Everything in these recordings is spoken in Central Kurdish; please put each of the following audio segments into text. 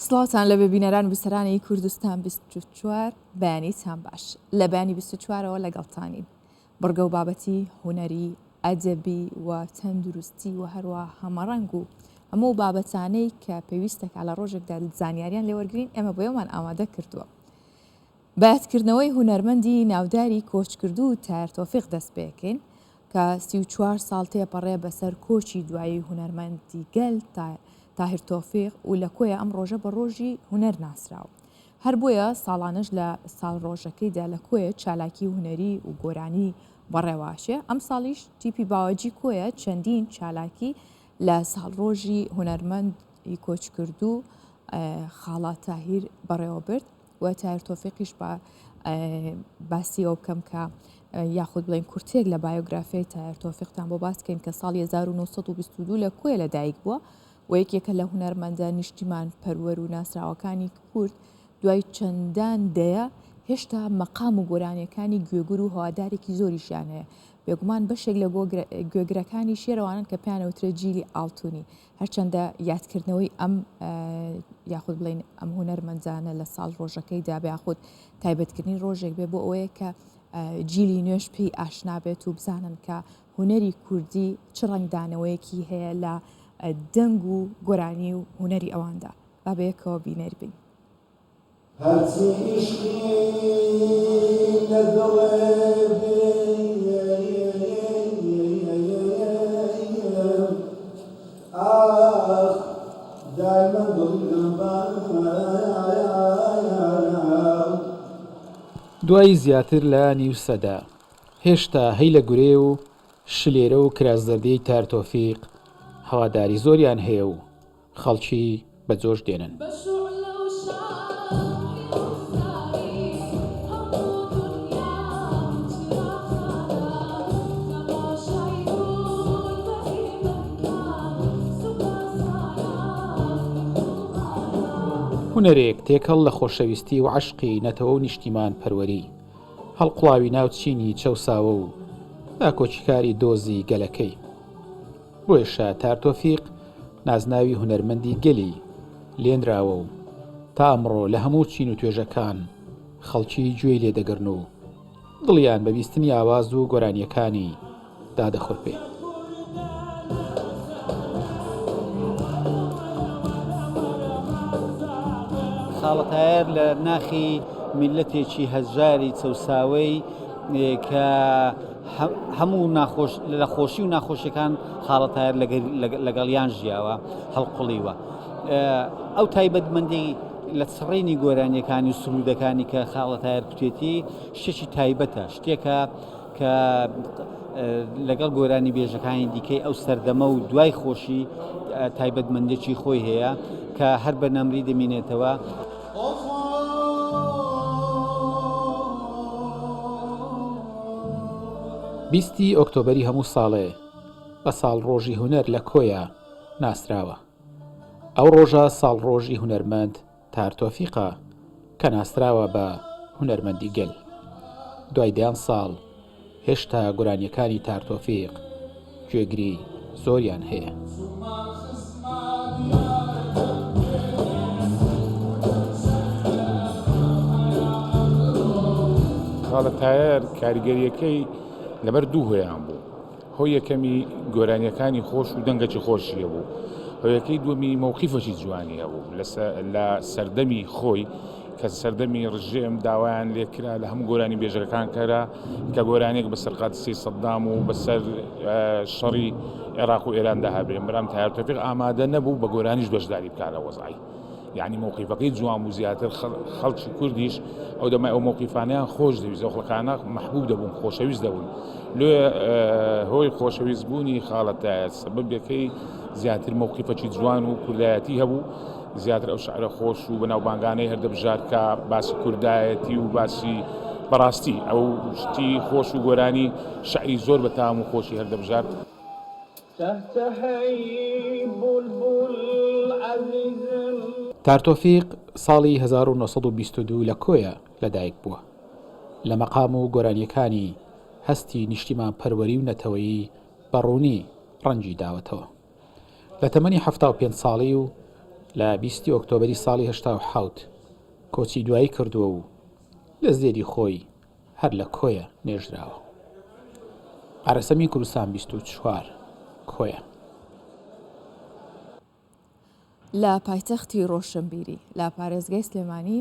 سڵاوتان لەبێ بینەران و بیسەرانی کوردستان 24 بەیانیتان باش لە بەیانی 24ەوە لەگەڵتانین بڕگە و بابەتی هونەری ئەدەبی و تەندروستی و هەروە هەمەڕەنگ و هەموو بابەتانەی کە پێویستەکە لە ڕۆژێکدا زانیاریان لێوەرگین ئێمە بۆیەمان ئامادە کردووە بە یادکردنەوەی هونەرمەندی ناوداری کۆچکردوو تایەر تۆفیق دەست پێکەین کە 34 ساڵ تێپەڕێ بەسەر کۆچی دوایی هونەرمەندی گەل تاهیر تۆفیق و لە کۆیە ئەم ڕۆژە بە ڕۆژی هونەر ناسراوە. هەر بۆیە ساڵانەش لە ساڵڕۆژەکەیدا لە کۆیە چالاکی هونەری و گۆرانی بەڕێوەئەچێ، ئەمساڵیش تیپی باوەجی کۆیە چەندین چالاکی لە ساڵڕۆژی هونەرمەندی کۆچکردوو خاڵا تاهیر بەڕێوەبرد. و تاهیر تۆفیقیش با باسی ئەوە بکەم کە یاخود بڵێن کورتێک لە بایۆگرافیای تاهیر تۆفیقتان بۆ باس کەین کە ساڵی 1922 لە کۆیە لە دایک بووە و یەکێکە لە هونەرمەندە نیشتیمان پەروەر و ناسراوەکانی کورد دوای چەندان دەیە هێشتا مەقام و گۆرانیەکانی گوێگر و هەوادارێکی زۆریشیان هەیە بێگومان بەشێک لە گوێگرەکانی شێرەوانن کە پێیانەوترێت جیلی ئاڵتونی هەرچەندە یادکردنەوەی ئەم یاخود بڵێین ئەم هونەرمەندانە لە ساڵ ڕۆژەکەیدا بێ یاخود تایبەتکردنی ڕۆژێک بێ بۆ ئەوەیە کە جیلی نوێش پێی ئاشنا بێت و بزانن کە هونەری کوردی چ ڕەنگدانەوەیەکی هەیە لە دەنگ و گۆرانی و هونەری ئەواندا با بەیەکەوە بینەر بین. هەرچی ئیشقی لە دڵێ بێ ئاخ دایمە دڵی غەمبارم. دوای زیاتر لە نیو سەدە، هێشتا هەیلە گورێ و شلێرە و کراس زەردەی تار تۆفیق هەواداری زۆریان هەیە و خەڵکی بە جۆش دێنن. هونەرێک تێکەڵ لە خۆشەویستی و عەشقی نەتەوە و نیشتیمان پەروەری، هەڵقوڵاوی ناو چینی چەوساوە و داکۆکیکاری دۆزی گەلەکەی. بۆیەشە تار تۆفیق نازناوی هونەرمەندی گەلی لێنراوە و تا ئەمڕۆ لە هەموو چین و توێژەکان خەڵکی گوێی لێ دەگرن و دڵیان بە بیستنی ئاواز و گۆرانییەکانی دادەخورپێ. خاڵە تایەر لە ناخی میللەتێکی هەژاری چەوساوەی کە هەموو ناخۆش لە خۆشی و ناخۆشیەکان خاڵە تایەر لەگەڵیان ژیاوە هەڵقوڵیوە ئەو تایبەتمەندی لە چڕینی گۆرانیەکانی و سرودەکانی کە خاڵە تایەر کوتێتی شتێکی تایبەتە شتێکە کە لەگەڵ گۆرانی بێژەکانی دیکەی ئەو سەردەمە و دوای خۆشی تایبەتمەندێکی خۆی هەیە کە هەر بە نەمری دەمینێتەوە. بیستی ئۆکتۆبەری هەموو ساڵێ بە ساڵڕۆژی هونەر لە کۆیە ناسراوە. ئەو ڕۆژە ساڵڕۆژی هونەرمەند تار تۆفیقە کە ناسراوە بە هونەرمەندی گەل. دوای دەیان ساڵ هێشتا گۆرانییەکانی تار تۆفیق گوێگری زۆریان هەیە. خاڵە تایەر کاریگەریەکەی لەبەر دوو هۆیان بوو هۆی یەکەمی گۆرانیەکانی خۆش و دەنگەکی خۆشی هەبوو هۆیەکەی دووەمی مەوقیفەکی جوانی هەبوو لە سەردەمی خۆی کە سەردەمی ڕژێم داوایان لێکرا لە هەموو گۆرانی بێژەکان کەرا کە گۆرانێک بەسەر قادسی سەدام و بەسەر شەڕی عێراق و ئێراندا هەبێ برام تایەر تۆفیق ئامادە نەبوو بە گۆرانیش بەشداری بکا لە وەزعی یعنی مەوقیفەکەی جوان بوو زیاتر خەڵکی کوردیش ئەو دەمای ئەو مەوقیفانیان خۆش دەویست ئەو خەڵکانە مەحبوب دەبوون خۆشەویست دەبوون لێ هۆی خۆشەویست بوونی خاڵە تایەر سەبەبەکەی زیاتر مەوقیفەکی جوان و کوردایەتی هەبوو زیاتر ئەو شعرە خۆش و بەناوبانگانەی هەردەبژارد کە باسی کوردایەتی و باسی بەڕاستی ئەو شتی خۆش و گۆرانی شعری زۆر بە تام و خۆشی هەردەبژارد. تار تۆفیق ساڵی 1922 لە کۆیە لەدایک بووە. لە مەقام و گۆرانییەکانی هەستی نیشتیمانپەروەری و نەتەوەیی بە ڕوونی ڕەنگی داوەتەوە. لە تەمەنی 75 ساڵی و لە بیستی ئۆکتۆبەری ساڵی 87 کۆچی دوایی کردووە و لە زێدی خۆی هەر لە کۆیە نێژراوە. ئارەسەمی کوردستان 24 کۆیە. لە پایتەختی ڕۆشنبیری لە پارێزگای سلێمانی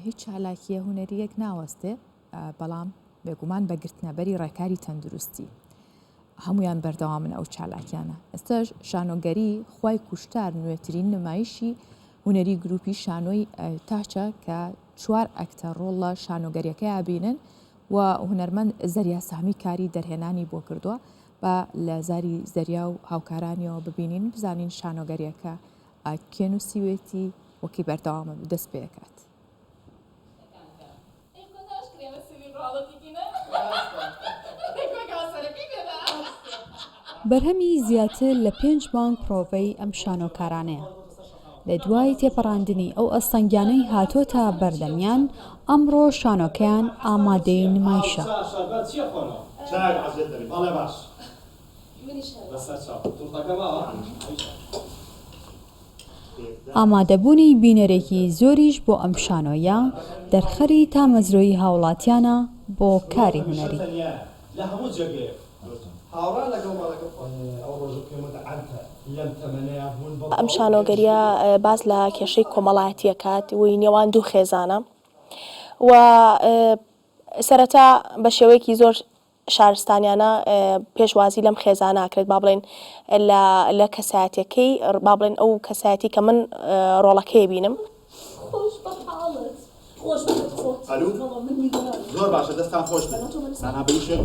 هیچ چالاکییە هونەرییەک ناوەستێ، بەڵام بێگومان بە گرتنەبەری ڕێکاری تەندروستی هەمویان بەردەوامن ئەو چالاکیانە. ئێستاش شانۆگەری خوای کوشتار نوێترین نمایشی هونەری گروپی شانۆی تاچە کە چوار ئەکتەر ڕۆڵ لە شانۆگەریەکەیا بینن و هونەرمەند زەریا سامی کاری دەرهێنانی بۆ کردووە با لە زاری زەریا و هاوکارانیەوە ببینین بزانین شانۆگەریەکە کێ نووسیوێتی وەکی بەردەوامە دەست پێکات. بەرهەمی زیاتر لە پێنج مانگ پرۆڤەی ئەم شانۆکارانەیە. لە دوای تێپەڕاندنی ئەو ئەستەنگیانەی هاتۆتە بەردەمیان، ئەمڕۆ شانۆکەیان ئامادەی نمایشە. ئامادەبوونی بینەرێکی زۆریش بۆ ئەم شانۆیە، دەرخەری تامەزرۆیی هاوڵاتیانە بۆ کاری هونەری. ئەم شانۆگەرییە باس لە کێشەی کۆمەڵایەتی ئەکات و نێوان دوو خێزانە و سەرەتا بە شێوەیەکی زۆر شارستانیانە پێشوازی لەم خێزانە ئەکرێت با بڵێین لە لە کەسایەتیەکەی با بڵێن ئەو کەسایەتی کە من ڕۆڵەکەی بینم. خۆش بە حاڵت خۆش بەخت خۆت بەڵام من نیگەرانم زۆر باشە دەستان خۆش بێت سانا بریشێک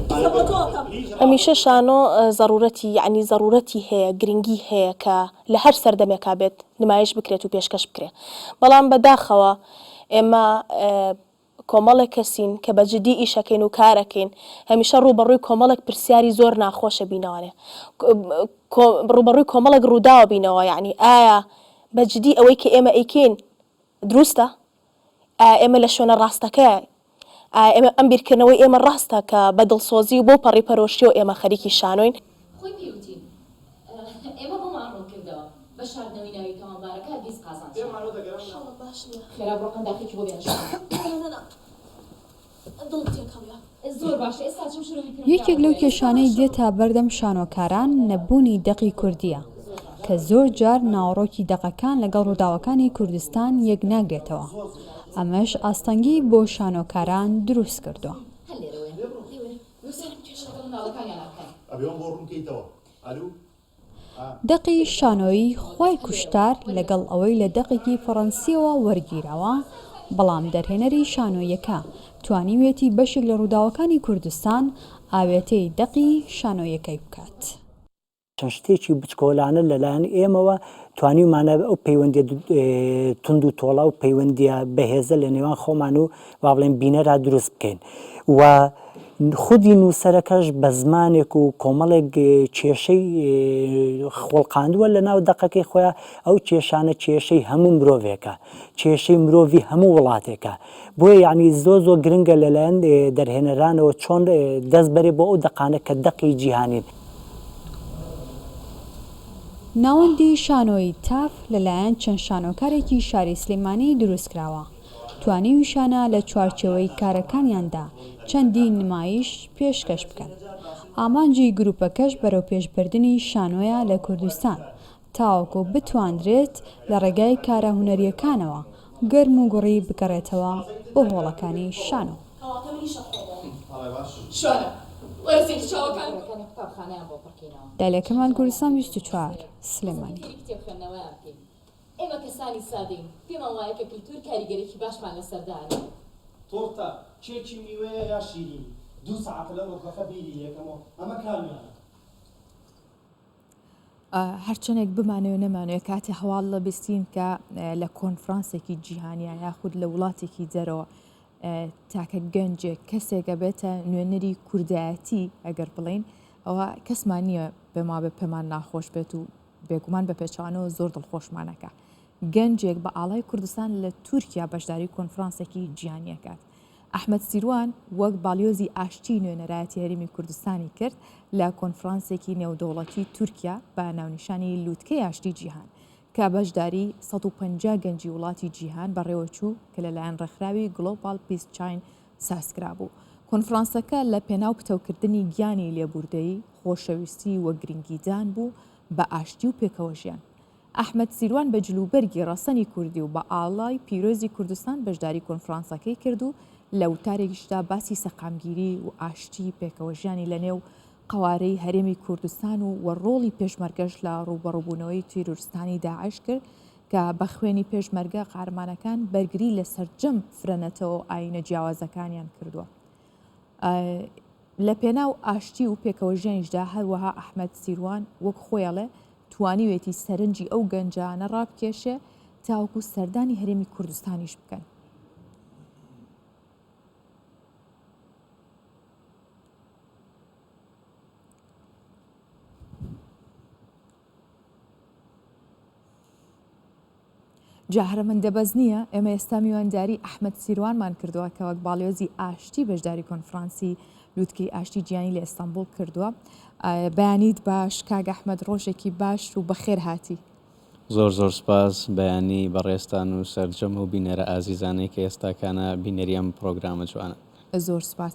هەمیشە شانۆ زەڕوورەتی یەعنی زەڕوورەتی هەیە گرنگی هەیە کە لە هەر سەردەمێکا بێت نمایش بکرێت و پێشکەش بکرێ بەڵام بە داخەوە ئێمە کۆمەڵێک کەسین کە بە جدی ئیشەکەین و کارەکەین، هەمیشە ڕووبەڕووی کۆمەڵێک پرسیاری زۆر ناخۆش ئەبینەوانێ، ڕووبەڕووی کۆمەڵێک ڕووداو ئەبینەوە، یەعنی ئایا بە جدی ئەوەی کە ئێمە ئەیکەین دروستە؟ ئایا ئێمە لە شوێنە ڕاستەکەیاین؟ ئایا ئێمە ئەم بیرکردنەوەی ئێمە ڕاستە کە بە دڵسۆزی و بەو پەڕی پەرۆشیەوە ئێمە خەریکی شانۆین؟ خۆی پێی وتین ئێمە بۆمان ڕوون کردەوە بە شاردنەوەی ناوی تاوانبارەکە هەرگیز قازانج ناکەین. خێرا بڕۆ قەنداخێکی بۆ بێنە شانم. زۆر باشە ئێستا ئەچم شرۆڤی پێم یەکێک کراوە لەو بۆ کێشانەی دێتە بەردەم شانۆکاران نەبوونی دەقی کوردییە، کە زۆر جار ناوەڕۆکی دەقەکان لەگەڵ ڕووداوەکانی کوردستان یەک ناگرێتەوە، ئەمەش ئاستەنگی بۆ شانۆکاران دروست کردووە. هەر لێرەوەیە لێوەیە. دەقی شانۆیی خوای کوشتار لەگەڵ ئەوەی لە دەقێکی فەڕەنسییەوە وەرگیراوە، بەڵام دەرهێنەری شانۆییەکە توانیویەتی بەشێک لە ڕووداوەکانی کوردستان ئاوێتەی دەقی شانۆییەکەی بکات. چەند شتێکی بچکۆلانە لەلایەن ئێمەوە توانیومانە ئەو پەیوەندیە توند و تۆڵە و پەیوەندیە بەهێزە لە نێوان خۆمان و با بڵێن بینەرا دروست بکەین و خودی نووسەرەکەش بە زمانێک و کۆمەڵێک کێشەی خوڵقاندووە لە ناو دەقەکەی خۆیان ئەو کێشانە کێشەی هەموو مرۆڤێکە کێشەی مرۆڤی هەموو وڵاتێکە بۆیە یەعنی زۆر زۆر گرنگە لەلایەن دەرهێنەرانەوە چۆن دەست بەرێ بۆ ئەو دەقانە کە دەقی جیهانین. ناوەندی شانۆیی تاف لەلایەن چەند شانۆکارێکی شاری سلێمانی دروستکراوە، توانیویشانە لە چوارچێوەی کارەکانیاندا چەندین نمایش پێشکەش بکەن. ئامانجی گروپەکەش بەرەوپێشبردنی شانۆیە لە کوردستان، تاوەکو بتواندرێت لە ڕێگای کارە هونەرییەکانەوە گەرم و گوڕی بگەڕێتەوە بۆ هۆڵەکانی شانۆ. دالیا کەمال کوردستان 24 سلێمانی. هەرچەندێک بمانەوێ نەمانەوێ کاتێ هەواڵ لە بیستین کە لە کۆنفرانسێکی جیهانیا یاخود لە وڵاتێکی دەرەوە تاکە گەنجێک کەسێک ئەبێتە نوێنەری کوردایەتی ئەگەر بڵین ئەوە کەسمان نییە پێما بێ پێمان ناخۆش بێت و بێگومان بە پێچوانەوە زۆر دڵخۆشمانەکە گەنجێک بە ئاڵای کوردستان لە تورکیا بەشداری کۆنفرانسێکی جیهانیەکات ئەحمەد سیروان وەک باڵیۆزی ئاشتی نوێنەرایەتی هەرێمی کوردستانی کرد لە کۆنفرانسێکی نێودەوڵەتی تورکیا بە ناونیشانی لووتکەی ئاشتی جیهان. کە بەشداری 150 گەنجی وڵاتی جیهان بەڕێوەچوو کە لەلایەن ڕێکخراوی Global Peace Chain سازکرابوو. کۆنفرانسەکە لە پێناو پتەوکردنی گیانی لێبوردەیی، خۆشەویستی و گرنگیدان بوو بە ئاشتی و پێکەوەژیان. ئەحمەد سیروان بە جلوبەرگی ڕەسەنی کوردی و بە ئاڵای پیرۆزی کوردستان بەشداری کۆنفرانسەکەی کرد و لە وتارێکیشدا باسی سەقامگیری و ئاشتی پێکەوەژیانی لە نێو قەوارەی هەرێمی کوردستان و و ڕۆڵی پێشمەرگەش لە ڕووبەڕووبوونەوەی تیرۆرستانی داعش کرد کە بە خوێنی پێشمەرگە قارەمانەکان بەرگری لە سەرجەم فرە نەتەوە و ئایینە جیاوازەکانیان کردووە. لە پێناو ئاشتی و پێکەوەژیانیشدا هەروەها ئەحمەد سیروان وەک خۆی ئەڵێ توانیوێتی سەرنجی ئەو گەنجانە ڕابکێشێ تاوەکو سەردانی هەرێمی کوردستانیش بکەن. جا هەر ئەمەندە بەس نییە، ئێمە ئێستا میوانداری ئەحمەد سیروانمان کردووە کە وەک باڵیۆزی ئاشتی بەشداری کۆنفرانسی لوتکەی ئاشتی جیهانی لە ئێستانبوڵ کردووە. بەیانیت باش کاک ئەحمەد، ڕۆژێکی باش و بەخێر هاتی. زۆر زۆر سوپاس، بەیانی بەڕێزتان و سەرجەم ئەو بینەرە ئازیزانەی کە ئێستاکانە بینەری ئەم پڕۆگرامە جوانەن. زۆر سوپاس.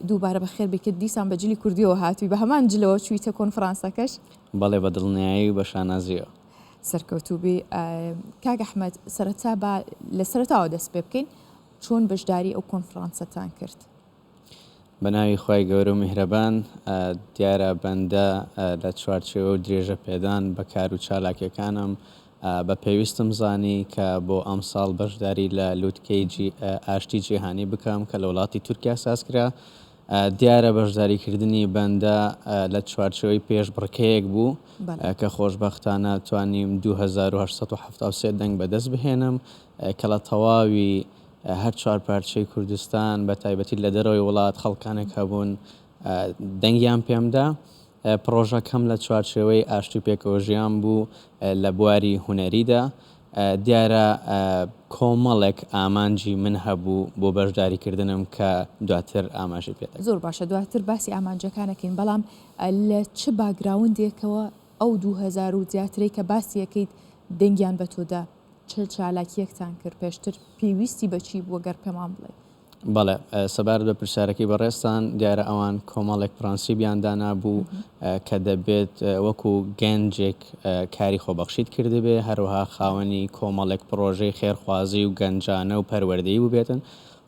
دووبارە بەخێر بێی کە دیسان بە جلی کوردیەوە هاتووی، بە هەمان جلەوە چوویتە کۆنفرانسەکەش؟ بەڵێ بە دڵنیایی و بە شانازیەوە. سەرکەوتوو بی کاک ئەحمەد سەرەتا با لە سەرەتاوە دەست پێ بکەین چۆن بەشداری ئەو کۆنفرانسەتان کرد؟ بە ناوی خوای گەورە و میهرەبان دیارە بەندە لە چوارچێوە و درێژە پێدان بە کار و چالاکیەکانم بە پێویستم زانی کە بۆ ئەمساڵ بەشداری لە لوتکەی ئاشتی جیهانی بکەم کە لە وڵاتی تورکیا سازکرا دیارە بەشداریکردنی بەندە لە چوارچێوەی پێشبڕکێیەک بوو کە خۆشبەختانە توانیم 2873 دەنگ بەدەست بهێنم کە لە تەواوی هەر چوار پارچەی کوردستان بە تایبەتی لە دەرەوەی وڵات خەڵکانێک هەبوون دەنگیان پێمدا. پڕۆژەکەم لە چوارچێوەی ئاشتی و پێکەوەژیان بوو لە بواری هونەریدا. دیارە کۆمەڵێک ئامانجی من هەبوو بۆ بەشداریکردنم کە دواتر ئاماژەی پێ دەکەم. زۆر باشە دواتر باسی ئامانجەکان ئەکەین، بەڵام لە چ باکگراوندێکەوە ئەو 2000 و زیاترەی کە باسی ئەکەیت دەنگیان بە تۆ دا؟ چ چالاکییەکتان کرد پێشتر؟ پێویستی بە چی بوو گەر پێمان بڵێی؟ بەڵێ، سەبارەت بە پرسیارەکەی بەڕێزتان، دیارە ئەوان کۆمەڵێک پرەنسیبیان دانابوو کە دەبێت وەکو گەنجێک کاری خۆبەخشیت کردبێ، هەروەها خاوەنی کۆمەڵێک پڕۆژەی خێرخوازی و گەنجانە و پەروەردەیی بووبێتن.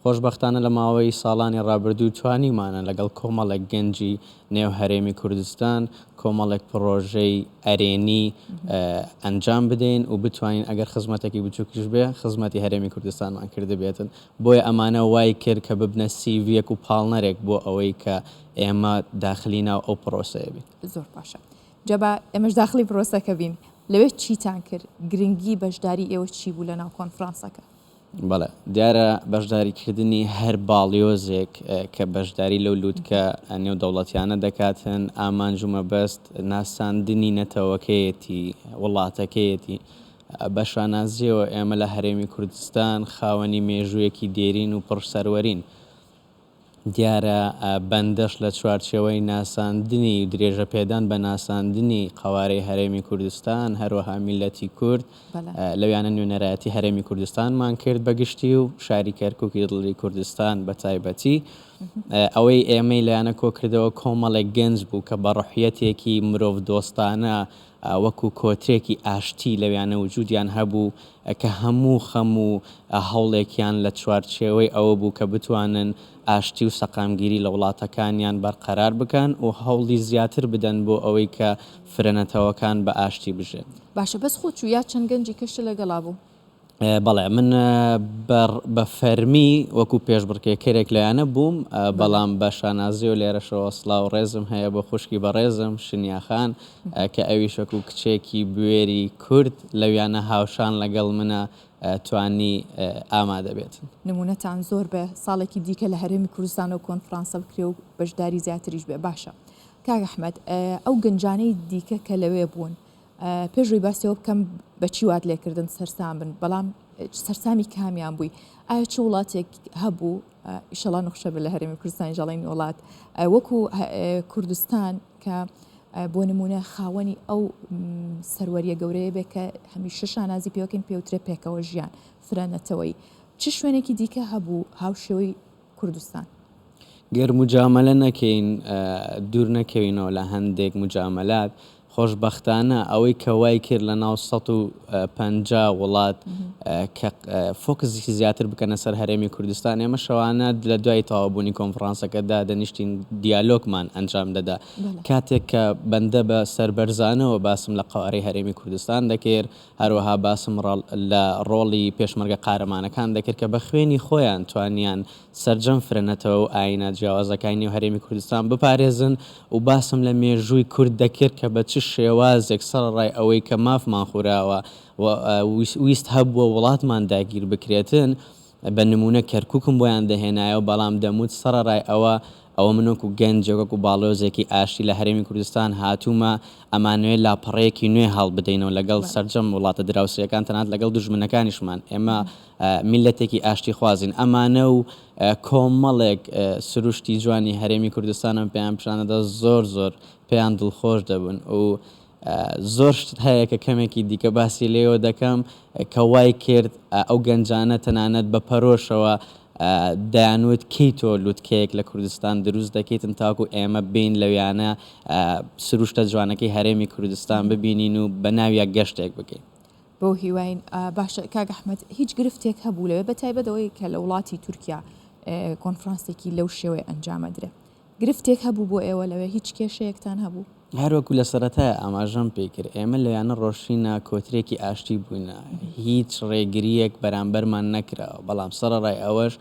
خۆشبەختانە لە ماوەی ساڵانی ڕابردوو توانیومانە لەگەڵ کۆمەڵێک گەنجی نێو هەرێمی کوردستان کۆمەڵێک پڕۆژەی ئەرێنی ئەنجام بدەین و بتوانین ئەگەر خزمەتێکی بچووکیش بێ خزمەتی هەرێمی کوردستانمان کردبێتن. بۆیە ئەمانە وای کرد کە ببنە سیڤیەک و پاڵنەرێک بۆ ئەوەی کە ئێمە داخلی ناو ئەو پڕۆسەیە بین. زۆر باشە جا با ئێمەش داخلی پرۆسەکە بین لەوێ چیتان کرد گرنگی بەشداری ئێوە چی بوو لەناو کۆنفرانسەکە؟ بەڵێ دیارە بەشداری کردنی هەر باڵیۆزێک کە بەشداری لەو لوتکە نێودەوڵەتیانە دەکاتن ئامانج و مەبەست ناساندنی نەتەوەکەیەتی وڵاتەکەیەتی بە شانازییەوە ئێمە لە هەرێمی کوردستان خاوەنی مێژوویەکی دێرین و پڕ سەروەرین. دیارە بەندەش لە چوارچێوەی ناساندنی و درێژەپێدان بە ناساندنی قەوارەی هەرێمی کوردستان، هەروەها میللەتی کورد، لەویانە نوێنەرایەتی هەرێمی کوردستانمان کرد بە گشتی و شاری کەرکووکی دڵی کوردستان بە تایبەتی. ئەوەی ئێمەی لەویانە کۆکردەوە کۆمەڵێک گەنج بوو کە بە ڕۆحیەتێکی مرۆڤدۆستانە وەکو کۆترێکی ئاشتی لەویانە وجودیان هەبوو کە هەموو خەم و هەوڵێکیان لە چوارچێوەی ئەوە بوو کە بتوانن ئاشتی و سەقامگیری لە وڵاتەکانیان بەرقەرار بکەن و هەوڵی زیاتر بدەن بۆ ئەوەی کە فرە نەتەوەکان بە ئاشتی بژێن. باشە بەس خۆت چوو یا چەند گەنجی کەشت لەگەڵا بوو؟ بەڵێ من بە فەرمی وەکو پێشبڕکێکەرێک لایەنە بووم بەڵام بە شانازیەوە لێرەشەوە سڵاو ڕێزم هەیە بۆ خوشکی بەڕێزم شنیا خان کە ئەویش وەکو کچێکی بوێری کورد لەویانە هاوشان لەگەڵ منە توانی ئامادە بێت. نمونەتان زۆر بێ ساڵێکی دیکە لە هەرێمی کوردستان ئەو کۆنفرانسە بکرێ و بەشداری زیاتریش بێ باشە کاک ئەحمەد ئەو گەنجانەی دیکە کە لەوێ بوون پێش ئەوەی باسی ئەوە بکەم بە چی وات لێکردن سەرسام بن بەڵام سەرسامی کامیان بووی ئایا چ وڵاتێک هەبوو ئیشەڵا نوخشە بێت لە هەرێمی کوردستان ژەڵین وڵات وەکو کوردستان کە. بۆ نمونە خاوەنی ئەو سەروەریە گەورەیە بێ کە هەمیشە شانازی پێوەکەین پێوترێ پێکەوە ژیان فرە نەتەوەیی چ شوێنێکی دیکە هەبوو هاوشێوەی کوردستان؟ گەر موجامەلە نەکەین دوور نەکەوینەوە لە هەندێک موجامەلات، خۆشبەختانە ئەوەی کە وای کرد لە ناو 150 وڵات کە فۆکسی زیاتر بکەنە سەر هەرێمی کوردستان، ئێمە شەوانە لە دوای تەواوبوونی کۆنفرانسەکە دادەنیشتین دیالۆگمان ئەنجام دەدا، کاتێک کە بەندە بە سەربەرزانەوە باسم لە قەوارەی هەرێمی کوردستان دەکرد، هەروەها باسم لە ڕۆڵی پێشمەرگە قارەمانەکان دەکرد کە بە خوێنی خۆیان توانیان سەرجەم فرە نەتەوە و ئایینە جیاوازەکانی نێو هەرێمی کوردستان بپارێزن و باسم لە مێژووی کورد دەکرد کە بە چ شێوازێک سەڕەڕای ئەوەی کە مافمان خوراوە و ویست هەبووە وڵاتمان داگیر بکرێتن بە نموونە کەرکووکم بۆیان دەهێنایەوە بەڵام دەموت سەڕەڕای ئەوە ئەوە من وەکو گەنجێک وەکو باڵیۆزێکی ئاشتی لە هەرێمی کوردستان هاتوومە ئەمانەوێت لاپەڕەیەکی نوێ هەڵبدەینەوە لەگەڵ سەرجەم وڵاتە دراوسێیەکان تەنانەت لەگەڵ دوژمنەکانیشمان ئێمە میللەتێکی ئاشتیخوازین ئەمانە و کۆمەڵێک سروشتی جوانی هەرێمی کوردستانم پێیان پیشاندەدا زۆر زۆر پێیان دڵخۆش دەبوون و زۆر شت هەیە کە کەمێکی دیکە باسی لێوە دەکەم کە وای کرد ئەو گەنجانە تەنانەت بە پەرۆشەوە دەیانوت کەی تۆ لوتکەیەک لە کوردستان دروست دەکەیتن تاکو ئێمە بێین لەویانە سروشتە جوانەکەی هەرێمی کوردستان ببینین و بە ناویا گەشتێک بکەین. بەو هیواین. باشە کاک ئەحمەد هیچ گرفتێک هەبوو لەوێ بە تایبەت ئەوەی کە لە وڵاتی تورکیا کۆنفرانسێکی لەو شێوەیە ئەنجامەدرێ گرفتێک هەبوو بۆ ئێوە لەوێ هیچ کێشەیەکتان هەبوو؟ هەر وەکو لە سەرەتایە ئاماژەم پێی کرد ئێمە لەویانە ڕۆشتینە کۆترێکی ئاشتی بووینە هیچ ڕێگرییەک بەرامبەرمان نەکراوە بەڵام سەڕەڕای ئەوەش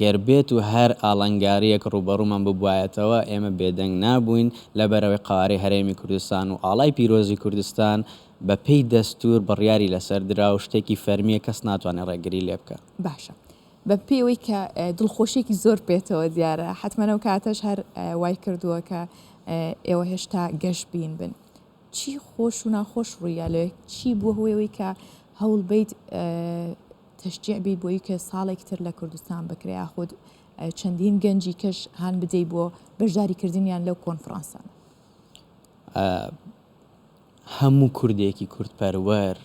گەر بێت و هەر ئاڵنگارییەک ڕووبەڕوومان ببوایەتەوە ئێمە بێدەنگ نابووین لەبەرئەوەی قەوارەی هەرێمی کوردستان و ئاڵای پیرۆزی کوردستان بە پێی دەستوور بڕیاری لەسەر درا و شتێکی فەرمییە کەس ناتوانێت ڕێگری لێ بکا. باشە بە پێی ئەوەی کە دڵخۆشیەکی زۆر پێتەوە دیارە حەتمەن ئەو کاتەش هەر وای کردووە کە ئێوە هێشتا گەش بین بن چی خۆش و ناخۆش ڕوویە لەوێ چی بووە هۆی ئەوەی کە هەوڵ بیت تەشجیع بیت بۆی کە ساڵێک تر لە کوردستان بکرێ یاخود چەندین گەنجی کەش هان بدەی بۆ بەشداریکردنیان لەو کۆنفرانسانە؟ هەموو کوردێکی کوردپەروەر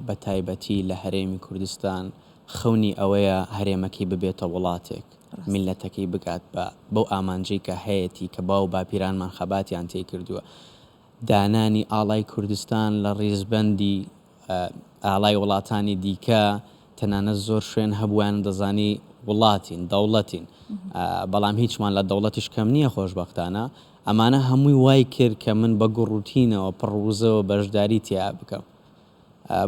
بە تایبەتی لە هەرێمی کوردستان خەونی ئەوەیە هەرێمەکەی ببێتە وڵاتێک، میللەتەکەی بگات بە بەو ئامانجەی کە هەیەتی کە باو و باپیرانمان خەباتیان تێی کردووە. دانانی ئاڵای کوردستان لە ڕیزبەندی ئاڵای وڵاتانی دیکە تەنانەت زۆر شوێن هەبوویان دەزانی وڵاتین، دەوڵەتین، بەڵام هیچمان لە دەوڵەتیش کەم نییە خۆشبەختانە. ئەمانە هەمووی وای کرد کە من بە گوڕوتینەوە، پڕ وزەوە بەشداری تیا بکەم.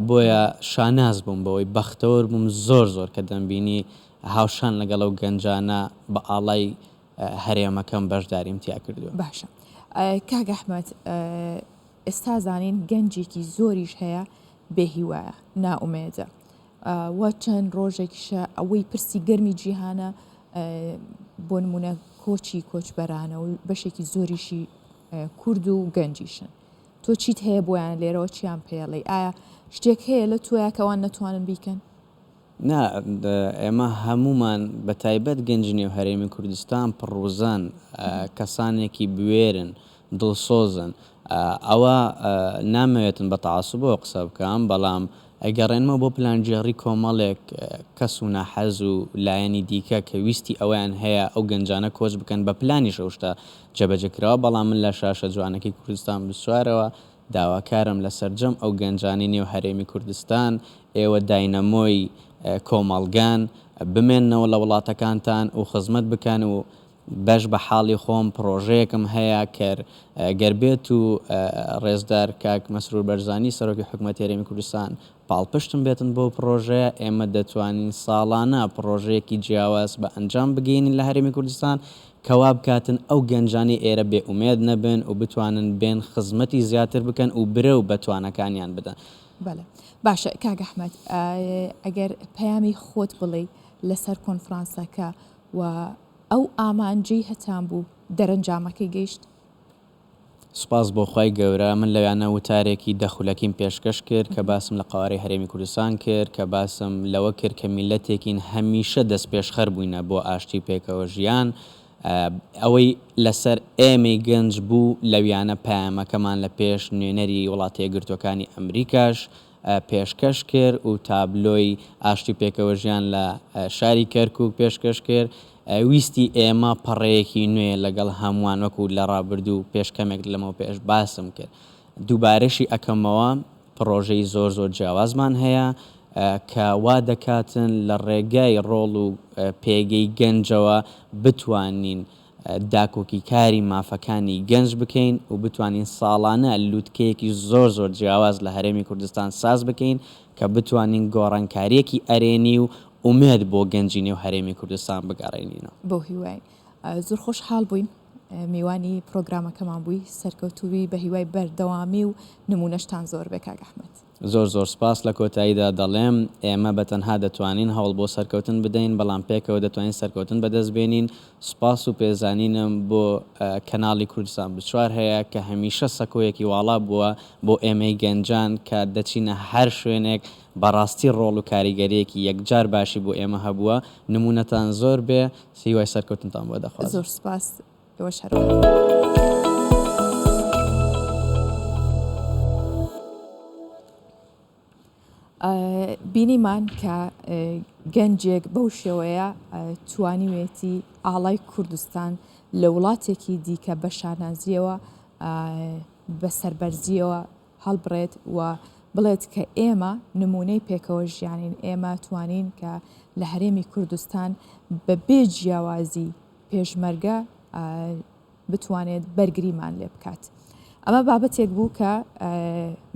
بۆیە شاناز بووم بەوەی، بەختەوەر بووم زۆر زۆر کە دەمبینی هاوشان لەگەڵ ئەو گەنجانە بە ئاڵای هەرێمەکەم بەشداریم تیا کردووە. باشە کاک ئەحمەد ئێستا زانین گەنجێکی زۆریش هەیە بێ هیوایە، نائومێدە و چەند ڕۆژێکیشە ئەوەی پرسی گەرمی جیهانە بۆ نمونە کۆچی کۆچبەرانە و بەشێکی زۆریشی کورد و گەنجیشن تۆ چیت هەیە بۆیان لێرەوە چیان پێڵی ئایا شتێک هەیە لە تۆیا کەوان نەتوانن بیکەن؟ نا ئێمە هەموومان بە تایبەت گەنجی نێو هەرێمی کوردستان پڕوزەن کەسانێکی بوێرن دڵسۆزن ئەوە نامەوێتن بە تەعەسوبەوە قسە بکەم بەڵام ئەگەڕێنمەوە بۆ پلانگێڕی کۆمەڵێک کەس و ناحەز و لایەنی دیکە کە ویستی ئەوەیان هەیە ئەو گەنجانە کۆچ بکەن بە پلانیش ئەو شتە جێبەجێ کراوە بەڵام من لە شاشە جوانەکەی کوردستان بسوارەوە داواکارم لە سەرجەم ئەو گەنجانەی نێو هەرێمی کوردستان ئێوە داینەمۆی کۆمەڵگان بمێننەوە لە وڵاتەکانتان و خزمەت بکەن و بەش بە حاڵی خۆم پڕۆژەیەکم هەیە کەر گەر بێت و ڕێزدار کاک مەسرور بەرزانی سەرۆکی حکومەتی هەرێمی کوردستان پاڵپشتم بێتن بەو پڕۆژەیە ئێمە دەتوانین ساڵانە پڕۆژەیەکی جیاواز بە ئەنجام بگەینین لە هەرێمی کوردستان کە وا بکاتن ئەو گەنجانەی ئێرە بێ ئومێد نەبن و بتوانن بێن خزمەتی زیاتر بکەن و برەو بە توانەکانیان بدەن. بەڵێ باشە کاک ئەحمەد ئەگەر پەیامی خۆت بڵێی لەسەر کۆنفرانسەکە و ئەو ئامانجەی هەتان بوو دەرەنجامەکەی گەیشت؟ سوپاس بۆ خوای گەورە من لەویانە وتارێکی دە خولەکیم پێشکەش کرد کە باسم لە قەوارەی هەرێمی کوردستان کرد کە باسم لەوە کرد کە میللەتێکین هەمیشە دەستپێشخەر بووینە بۆ ئاشتی و پێکەوە ژیان. ئەوەی لەسەر ئێمەی گەنج بوو لەویانە پەیامەکەمان لە پێش نوێنەری وڵاتە یەکگرتووەکانی ئەمریکاش پێشکەش کرد و تابلۆی ئاشتی و پێکەوەژیان لە شاری کەرکووک پێشکەش کرد. ویستی ئێمە پەڕەیەکی نوێیە لەگەڵ هەمووان وەکو لە ڕابردوو پێش کەمێک لەمەوپێش باسم کرد دووبارەشی ئەکەمەوە پڕۆژەی زۆر زۆر جیاوازمان هەیە کە وا دەکاتن لە ڕێگای ڕۆڵ و پێگەی گەنجەوە بتوانین داکۆکیکاری مافەکانی گەنج بکەین و بتوانین ساڵانە لوتکەیەکی زۆر زۆر جیاواز لە هەرێمی کوردستان ساز بکەین کە بتوانین گۆڕانکارییەکی ئەرێنی و ئومێد بۆ گەنجی نێو هەرێمی کوردستان بگەڕێنینەوە. بەو هیوایەین. زۆر خۆشحاڵ بووین میوانی پرۆگرامەکەمان بووی، سەرکەوتووبی بە هیوای بەردەوامی و نموونەشتان زۆر بێ کاک ئەحمەد. زۆر زۆر سپاس لە کۆتاییدا دەڵێم ئێمە بە تەنها دەتوانین هەوڵ بۆ سەرکەوتن بدەین بەڵام پێکەوە دەتوانین سەرکەوتن بەدەست بێنین سپاس و پێزانینم بۆ کەناڵی کوردستان 24 هەیە کە هەمیشە سەکۆیەکی واڵا بووە بۆ ئێمەی گەنجان کە دەچینە هەر شوێنێک بەڕاستی ڕۆڵ و کاریگەریەکی یەکجار باشی بۆ ئێمە هەبووە نمونەتان زۆر بێ هیوای سەرکەوتنتان بۆ دەخوازم. زۆر سپاس ئێوەش هەروەها. بینیمان کە گەنجێک بەو شێوەیە توانیوێتی ئاڵای کوردستان لە وڵاتێکی دیکە بە شانازیەوە بە سەربەرزیەوە هەڵبڕێت و بڵێت کە ئێمە نمونەی پێکەوە ژیانین ئێمە توانین کە لە هەرێمی کوردستان بە بێ جیاوازی پێشمەرگە بتوانێت بەرگریمان لێ بکات. ئەمە بابەتێک بوو کە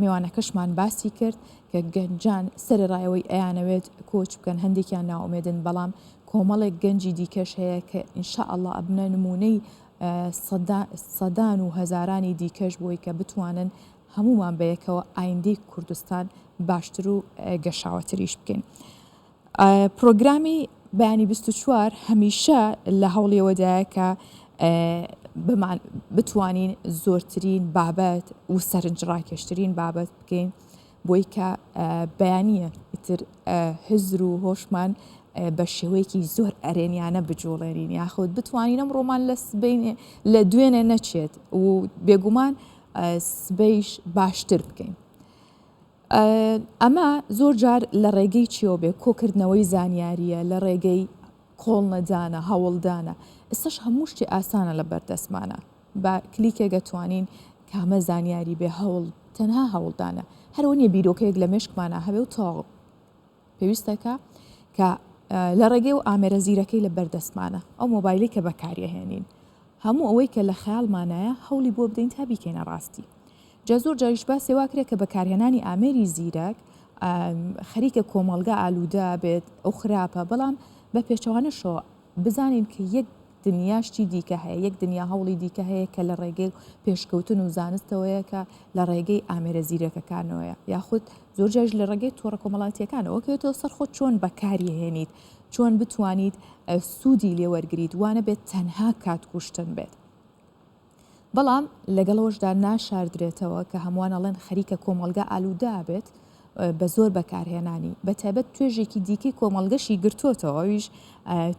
میوانەکەشمان باسی کرد کە گەنجان سەرەڕای ئەوەی ئەیانەوێت کۆچ بکەن هەندێکیان نائومێدن بەڵام کۆمەڵێک گەنجی دیکەش هەیە کە إن شاء الله ئەبنە نمونەی سەدان و هەزارانی دیکەش بۆی کە بتوانن هەمومان بەیەکەوە ئایندەی کوردستان باشتر و گەشاوەتریش بکەین. پرۆگرامی بەیانی 24 هەمیشە لە هەوڵیەوەدایە کە بتوانین زۆرترین بابەت و سەرنجڕاکێشترین بابەت بکەین بۆی کە بەیانیە ئیتر هزر و هۆشمان بە شێوەیەکی زۆر ئەرێنیانە بجوڵێنین یاخود بتوانین ئەم ڕۆمان لە سبەینێ لە دوێنێ نەچێت و بێگومان سبەیش باشتر بکەین. ئەمە زۆر جار لە ڕێگەی چیەوە بێ کۆکردنەوەی زانیارییە لە ڕێگەی کۆڵنەدانە هەوڵدانە ئێستاش هەموو شتێ ئاسانە لە بەردەستمانە بە کلیکێک ئەتوانین کامە زانیاری بێ هەوڵ تەنها هەوڵدانە هەرەوە نیە بیرۆکەیەک لە مێشکمانە هەبێ و تەواو پێویستەکە کە لە ڕێگەی و ئامێرە زیرەکەی لە بەردەستمانە ئەو مۆبایلی کە بەکاریەهێنین هەموو ئەوەی کە لە خەیاڵمانایە هەوڵی بۆ بدەین تا بیکەینە ڕاستی جا زۆر جاریش باسی وا کرێ کە بەکارهێنانی ئامێری زیرەک خەریکە کۆمەڵگا ئالوودە بێت ئەو خراپە بەڵام بە پێچەوانەشەوە بزانین کە یەک دنیا شتی دیکە هەیە یەک دنیا هەوڵی دیکە هەیە کە لە ڕێگەی پێشکەوتن و زانستەوەیە کە لە ڕێگەی ئامێرە زیرەکەکانەوەیە یاخود زۆر جاریش لە ڕێگەی تۆڕە کۆمەڵاتیەکانەوە کەوێتەوە سەر خۆت چۆن بەکاری هێنیت چۆن بتوانیت سوودی لێوەرگریت وانە بێت تەنها کات کوشتن بێت بەڵام لەگەڵ ئەوەشدا ناشاردرێتەوە کە هەمووان ئەڵێن خەریکە کۆمەڵگا ئالوودە ئەبێت بە زۆر بەکارهێنانی بە تایبەت توێژێکی دیکەی کۆمەڵگەشی گرتووەتەوە ئەویش